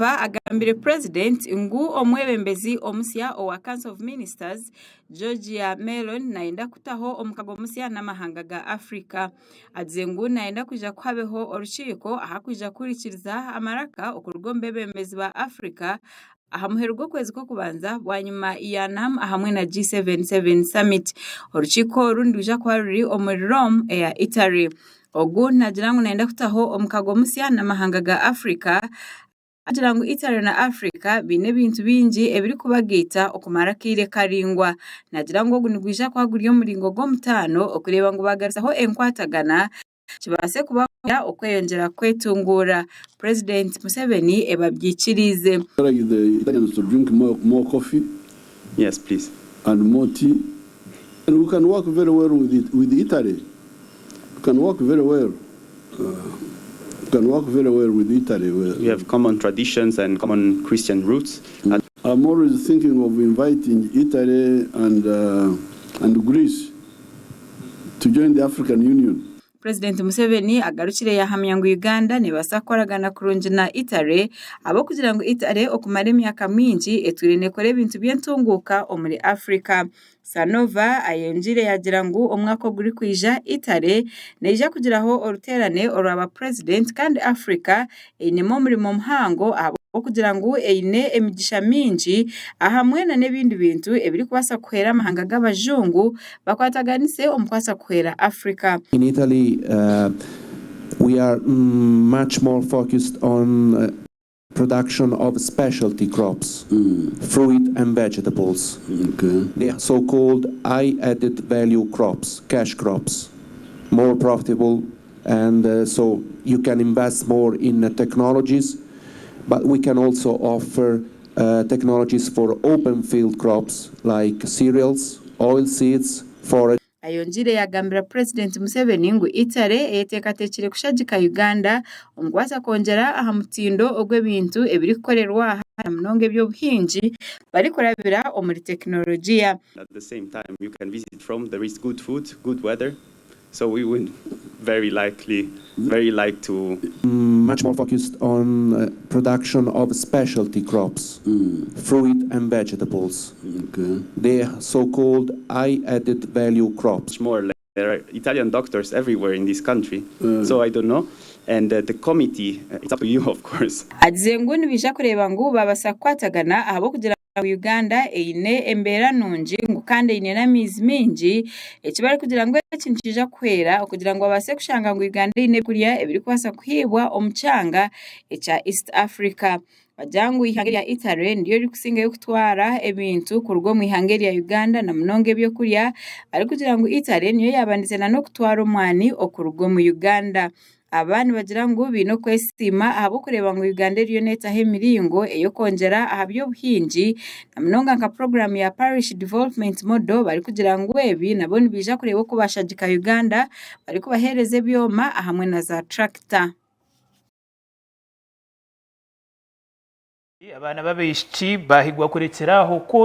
Agambire Purezidenti ngu omwebembezi omusya owa Council of Ministers, Giorgia Meloni nayenda kutaho omukago musya n'amahanga ga Africa. Agizire ngu nayenda kwija kuhabeho orukiiko ahakwija kuhurikiriza amaraka okuruga omu bebembezi ba Africa aha muheru gw'okwezi kw'okubanza bwanyima ya NAM ahamwe na G77 Summit. Orukiiko oru nirwija kuba ruri omuri Rome eya Italy. Ogu naagira ngu naayenda kutaho omukago musya n'amahanga ga Africa, agira ngu Italy na Africa baine ebintu bingi ebirikubagaita okumara akaire karaingwa. Naagira ngu ogu nigwija kuba guri omuringo gw'omutaano okureeba ngu baagaruzaho enkwatagana kibaase kubahwera okweyongyera kwetunguura. Purezidenti Museveni ebi abyikiriize. Like the Italians to drink more, more coffee Yes, please. and more tea. And we can work very well with, it, with Italy. We can work very well. We can work very well with Italy. We have common traditions and common Christian roots. I'm always thinking of inviting Italy and, and Greece to join the African Union. Purezidenti Museveni agarukire yaahamya ngu Uganda neebaasa kukoragana kurungi na Italy ahabw'okugira ngu Italy okumara emyaka mingi etwire neekora ebintu by'entunguuka omuri Africa. Sanova ayongiire yaagira ngu omwaka ogurikwija Italy neija kugiraho oruteerane orwa ba Purezidenti kandi Africa einemu omurimo muhango ahabw'okugira ngu eine emigisha mingi ahamwe nana ebindi bintu ebirikubaasa kuhwera amahanga g'abajungu bakwataganise omu kubaasa kuhwera Africa. In Italy we are much more focused on production of specialty crops, fruit and vegetables, the so-called high added value crops, cash crops, more profitable and so you can invest more in technologies, but we can also offer technologies for open field crops like cereals, oil seeds, forage. Ayongiire yaagambira Purezidenti Museveni ngu Italy eyeteekateekire kushagika Uganda omu kubaasa kwongyera aha mutindo ogw'ebintu ebirikukorerwa aha na munonga eby'obuhingi barikurabira omuri tekinologiya. At the same time you can visit Rome, there is good food, good weather, so we would very likely, very like to. Much more focused on production of specialty crops, fruit and vegetables, the so-called high added value crops. More like there are Italian doctors everywhere in this country, so I don't know, and the committee, it's up to you of course. Agizire ngu nibaija kureeba ngu baabaasa kukwatagana ahabw'okugira ngu Uganda eine embeera nungi ngu kandi eine n'amaizi maingi, eki barikugira ngu eki nikiija kuhwera okugira ngu babaase kushanga ngu Uganda eine ebyokurya ebirikubaasa kuhiibwa omu kyanga ekya East Africa. Nibagira ngu eihanga erya Italy niryo ririkusingayo kutwara ebintu kuruga omu ihanga erya Uganda na munonga ebyokurya barikugira ngu Italy niyo yaabandize n'okutwara omwani okuruga omu Uganda. Aba nibagira ngu baine okwesiima ahabw'okureeba ngu Uganda eriyo neetaho emiringo ey'okwongyera aha by'obuhingi na munonga nka puroguraamu ya Parish Development Model barikugira ngu ebi nabo nibaija kureeba oku baashagika Uganda barikubaheereza ebyoma ahamwe na za turakita. Abaana b'abaishiki baahigwa kurekyera aho kwo.